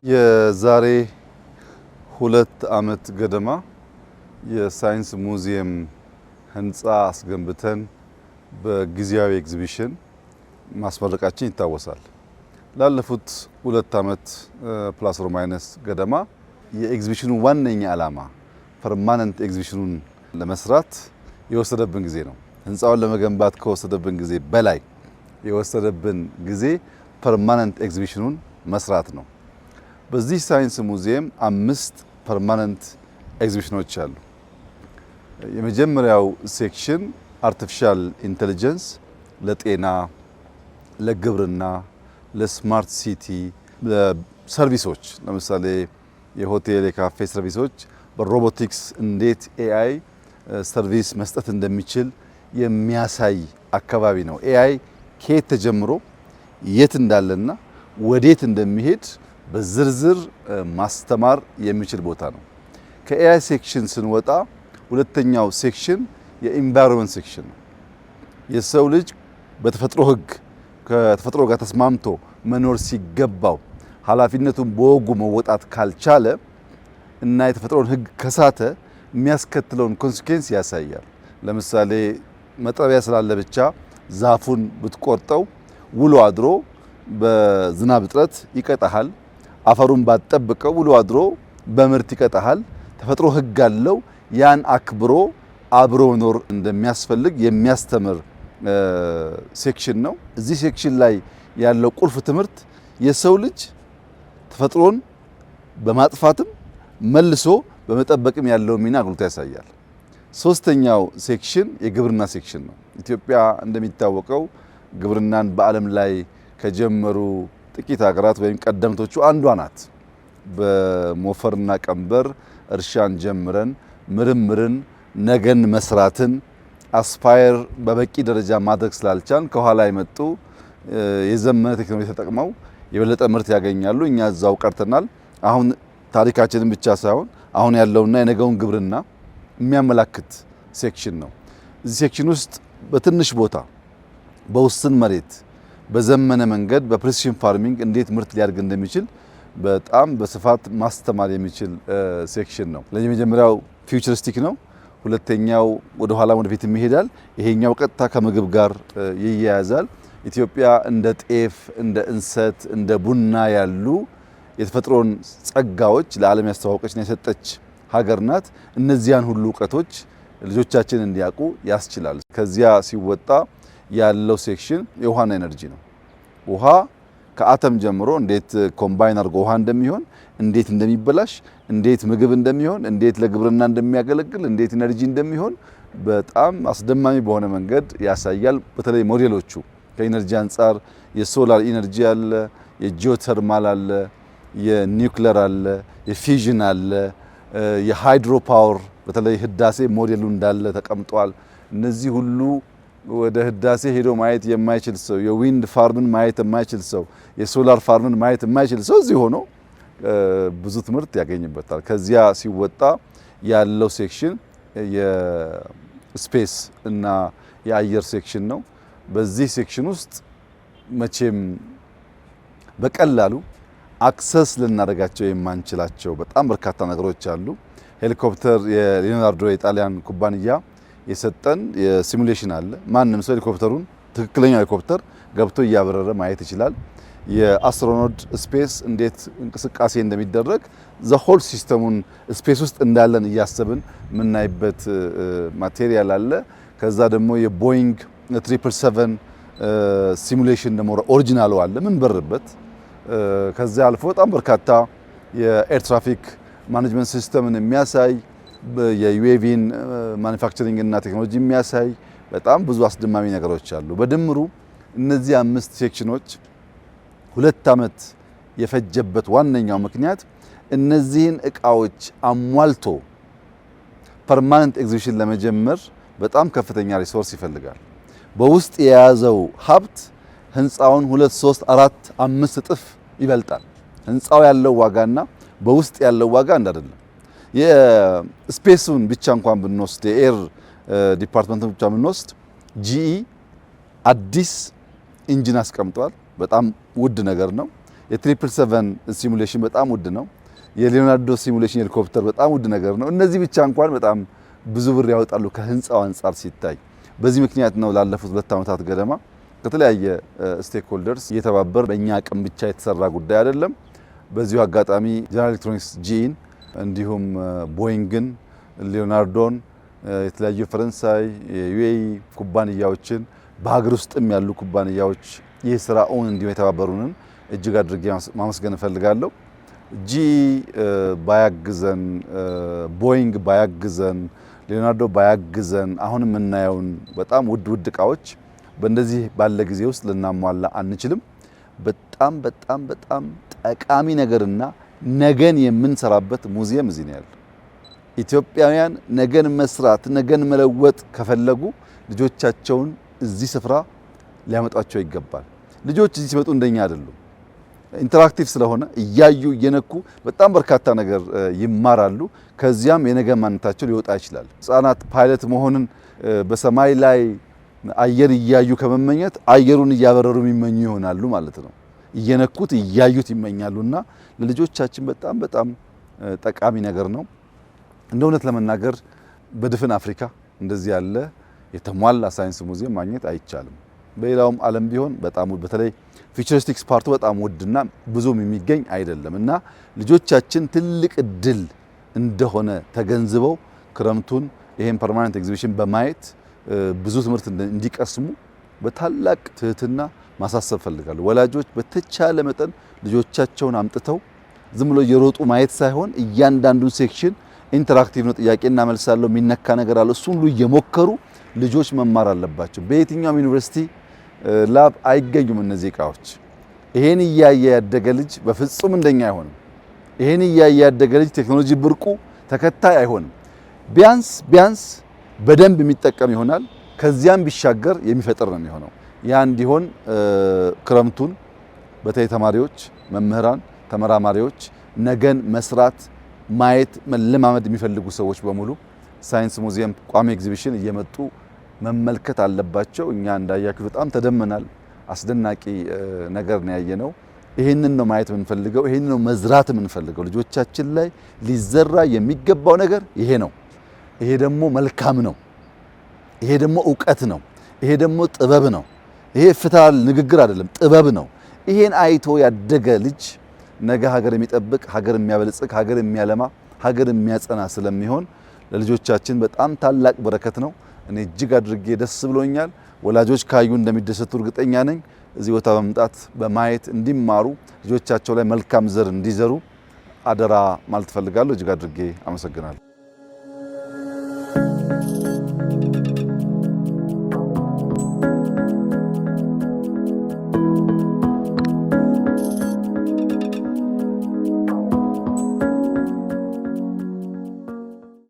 የዛሬ 2 ዓመት ገደማ የሳይንስ ሙዚየም ህንፃ አስገንብተን በጊዜያዊ ኤግዚቢሽን ማስመረቃችን ይታወሳል። ላለፉት 2 ዓመት plus or minus ገደማ የኤግዚቢሽኑ ዋነኛ ዓላማ permanent ኤግዚቢሽኑን ለመስራት የወሰደብን ጊዜ ነው። ህንፃውን ለመገንባት ከወሰደብን ጊዜ በላይ የወሰደብን ጊዜ permanent ኤግዚቢሽኑን መስራት ነው። በዚህ ሳይንስ ሙዚየም አምስት permanent ኤግዚቢሽኖች አሉ። የመጀመሪያው section artificial intelligence ለጤና፣ ለግብርና፣ ለ smart city፣ ለ service ኦች፣ ለምሳሌ የሆቴል የካፌ service ኦች በ robotics እንዴት AI service መስጠት እንደሚችል የሚያሳይ አካባቢ ነው። AI ከየት ተጀምሮ የት እንዳለና ወዴት እንደሚሄድ በዝርዝር ማስተማር የሚችል ቦታ ነው። ከ AI section ስንወጣ ሁለተኛው section የ environment section ነው። የሰው ልጅ በተፈጥሮ ሕግ ከተፈጥሮ ጋር ተስማምቶ መኖር ሲገባው ኃላፊነቱን በወጉ መወጣት ካልቻለ እና የተፈጥሮን ሕግ ከሳተ የሚያስከትለውን consequence ያሳያል። ለምሳሌ መጥረቢያ ስላለ ብቻ ዛፉን ብትቆርጠው ውሎ አድሮ በዝናብ እጥረት ይቀጣሃል። አፈሩን ባትጠብቀው ውሎ አድሮ በምርት ይቀጣሃል። ተፈጥሮ ሕግ አለው። ያን አክብሮ አብሮ መኖር እንደሚያስፈልግ የሚያስተምር section ነው። እዚህ section ላይ ያለው ቁልፍ ትምህርት የሰው ልጅ ተፈጥሮን በማጥፋትም መልሶ በመጠበቅም ያለው ሚና አጉልቶ ያሳያል። ሶስተኛው section የግብርና section ነው። ኢትዮጵያ እንደሚታወቀው ግብርናን በዓለም ላይ ከጀመሩ ጥቂት ሀገራት ወይም ቀደምቶቹ አንዷ ናት። በሞፈርና ቀንበር እርሻን ጀምረን ምርምርን፣ ነገን መስራትን aspire በበቂ ደረጃ ማድረግ ስላልቻልን ከኋላ የመጡ የዘመነ ቴክኖሎጂ ተጠቅመው የበለጠ ምርት ያገኛሉ። እኛ እዛው ቀርተናል። አሁን ታሪካችንን ብቻ ሳይሆን አሁን ያለውና የነገውን ግብርና የሚያመላክት section ነው። እዚህ section ውስጥ በትንሽ ቦታ በውስን መሬት በዘመነ መንገድ በ precision farming እንዴት ምርት ሊያድግ እንደሚችል በጣም በስፋት ማስተማር የሚችል section ነው። ለዚህ መጀመሪያው futuristic ነው። ሁለተኛው ወደ ኋላ ወደፊት ይሄዳል። ይሄኛው ቀጥታ ከምግብ ጋር ይያያዛል። ኢትዮጵያ እንደ ጤፍ፣ እንደ እንሰት፣ እንደ ቡና ያሉ የተፈጥሮን ጸጋዎች ለዓለም ያስተዋወቀችና የሰጠች ሀገር ናት። እነዚያን ሁሉ እውቀቶች ልጆቻችን እንዲያውቁ ያስችላል። ከዚያ ሲወጣ ያለው section የውሃና energy ነው። ውሃ ከአተም ጀምሮ እንዴት combine አድርጎ ውሃ እንደሚሆን፣ እንዴት እንደሚበላሽ፣ እንዴት ምግብ እንደሚሆን፣ እንዴት ለግብርና እንደሚያገለግል፣ እንዴት energy እንደሚሆን በጣም አስደማሚ በሆነ መንገድ ያሳያል። በተለይ ሞዴሎቹ ከ energy አንጻር የ solar energy አለ፣ የጂኦተርማል አለ፣ የኒውክለር አለ፣ የ fusion አለ፣ የ hydro power በተለይ ህዳሴ ሞዴሉ እንዳለ ተቀምጧል። እነዚህ ሁሉ ወደ ህዳሴ ሄዶ ማየት የማይችል ሰው፣ የ wind farm ን ማየት የማይችል ሰው፣ የ solar farm ን ማየት የማይችል ሰው እዚህ ሆኖ ብዙ ትምህርት ያገኝበታል። ከዚያ ሲወጣ ያለው section የ space እና የአየር section ነው። በዚህ section ውስጥ መቼም በቀላሉ access ልናደርጋቸው የማንችላቸው በጣም በርካታ ነገሮች አሉ። ሄሊኮፕተር የሊዮናርዶ የጣሊያን ኩባንያ የሰጠን የ simulation አለ። ማንም ሰው ሄሊኮፕተሩን ትክክለኛ ሄሊኮፕተር ገብቶ እያበረረ ማየት ይችላል። የ astronaut space እንዴት እንቅስቃሴ እንደሚደረግ the whole system ኡን space ውስጥ እንዳለን እያሰብን የምናይበት material አለ። ከዛ ደግሞ የቦይንግ 777 simulation ደግሞ original ኡ አለ ምንበርበት። ከዚያ አልፎ በጣም በርካታ የ air traffic management system ን የሚያሳይ፣ የ UAV ን manufacturing እና ቴክኖሎጂ የሚያሳይ በጣም ብዙ አስደማሚ ነገሮች አሉ። በድምሩ እነዚህ አምስት section ኦች 2 ዓመት የፈጀበት ዋነኛው ምክንያት እነዚህን እቃዎች አሟልቶ permanent exhibition ለመጀመር በጣም ከፍተኛ resource ይፈልጋል። በውስጥ የያዘው ሀብት ህንፃውን ሁለት፣ ሶስት፣ አራት፣ አምስት እጥፍ ይበልጣል። ህንፃው ያለው ዋጋና በውስጥ ያለው ዋጋ አንድ አይደለም። የ space ኡን ብቻ እንኳን ብንወስድ፣ የ air department ኡን ብቻ ብንወስድ GE አዲስ engine አስቀምጧል። በጣም ውድ ነገር ነው። የ 777 simulation በጣም ውድ ነው። የሊዮናርዶ simulation ሄሊኮፕተር በጣም ውድ ነገር ነው። እነዚህ ብቻ እንኳን በጣም ብዙ ብር ያወጣሉ ከህንፃው አንጻር ሲታይ። በዚህ ምክንያት ነው ላለፉት 2 ዓመታት ገደማ ከተለያየ stakeholders እየተባበርን፣ በእኛ አቅም ብቻ የተሰራ ጉዳይ አይደለም። በዚሁ አጋጣሚ ጀነራል ኤሌክትሮኒክስ GE ን፣ እንዲሁም ቦይንግን፣ ሊዮናርዶን፣ የተለያዩ የፈረንሳይ፣ የ UAE ኩባንያዎችን፣ በሀገር ውስጥም ያሉ ኩባንያዎች ይህ ስራ እውን እንዲሁም የተባበሩንን እጅግ አድርጌ ማመስገን እፈልጋለሁ። GE ባያግዘን፣ ቦይንግ ባያግዘን፣ ሊዮናርዶ ባያግዘን አሁን የምናየውን በጣም ውድ ውድ እቃዎች በእንደዚህ ባለ ጊዜ ውስጥ ልናሟላ አንችልም። በጣም በጣም በጣም ጠቃሚ ነገርና ነገን የምንሰራበት ሙዚየም እዚህ ነው ያለው። ኢትዮጵያውያን ነገን መስራት፣ ነገን መለወጥ ከፈለጉ ልጆቻቸውን እዚህ ስፍራ ሊያመጧቸው ይገባል። ልጆች እዚህ ሲመጡ እንደኛ አይደሉም። Interactive ስለሆነ እያዩ፣ እየነኩ በጣም በርካታ ነገር ይማራሉ። ከዚያም የነገ ማንነታቸው ሊወጣ ይችላል። ሕፃናት ፓይለት መሆንን በሰማይ ላይ አየር እያዩ ከመመኘት አየሩን እያበረሩ የሚመኙ ይሆናሉ ማለት ነው። እየነኩት፣ እያዩት ይመኛሉና ለልጆቻችን በጣም በጣም ጠቃሚ ነገር ነው። እንደ እውነት ለመናገር በድፍን አፍሪካ እንደዚህ ያለ የተሟላ ሳይንስ ሙዚየም ማግኘት አይቻልም። በሌላውም ዓለም ቢሆን በጣም፣ በተለይ futuristics part ኡ በጣም ውድና ብዙም የሚገኝ አይደለም እና ልጆቻችን ትልቅ እድል እንደሆነ ተገንዝበው ክረምቱን ይሄን permanent exhibition በማየት ብዙ ትምህርት እንዲቀስሙ በታላቅ ትህትና ማሳሰብ ፈልጋለሁ። ወላጆች በተቻለ መጠን ልጆቻቸውን አምጥተው ዝም ብሎ እየሮጡ ማየት ሳይሆን እያንዳንዱን section interactive ነው፣ ጥያቄና መልስ አለው፣ የሚነካ ነገር አለው። እሱን ሁሉ እየሞከሩ ልጆች መማር አለባቸው። በየትኛውም ዩኒቨርሲቲ lab አይገኙም እነዚህ እቃዎች። ይሄን እያየ ያደገ ልጅ በፍጹም እንደኛ አይሆንም። ይሄን እያየ ያደገ ልጅ ቴክኖሎጂ ብርቁ ተከታይ አይሆንም። ቢያንስ ቢያንስ በደንብ የሚጠቀም ይሆናል። ከዚያም ቢሻገር የሚፈጥር ነው የሚሆነው። ያ እንዲሆን ክረምቱን በተለይ ተማሪዎች፣ መምህራን፣ ተመራማሪዎች፣ ነገን መስራት፣ ማየት፣ መለማመድ የሚፈልጉ ሰዎች በሙሉ ሳይንስ ሙዚየም ቋሚ ኤግዚቢሽን እየመጡ መመልከት አለባቸው። እኛ እንዳያችሁ በጣም ተደምመናል። አስደናቂ ነገር ነው ያየነው። ይህንን ነው ማየት የምንፈልገው። ይህንን ነው መዝራት የምንፈልገው። ልጆቻችን ላይ ሊዘራ የሚገባው ነገር ይሄ ነው። ይሄ ደግሞ መልካም ነው። ይሄ ደግሞ እውቀት ነው። ይሄ ደግሞ ጥበብ ነው። ይሄ ፍታል ንግግር አይደለም፣ ጥበብ ነው። ይሄን አይቶ ያደገ ልጅ ነገ ሀገር የሚጠብቅ፣ ሀገር የሚያበለጽግ፣ ሀገር የሚያለማ፣ ሀገር የሚያጸና ስለሚሆን ለልጆቻችን በጣም ታላቅ በረከት ነው። እኔ እጅግ አድርጌ ደስ ብሎኛል። ወላጆች ካዩ እንደሚደሰቱ እርግጠኛ ነኝ። እዚህ ቦታ በመምጣት በማየት እንዲማሩ፣ ልጆቻቸው ላይ መልካም ዘር እንዲዘሩ አደራ ማለት እፈልጋለሁ። እጅግ አድርጌ አመሰግናለሁ።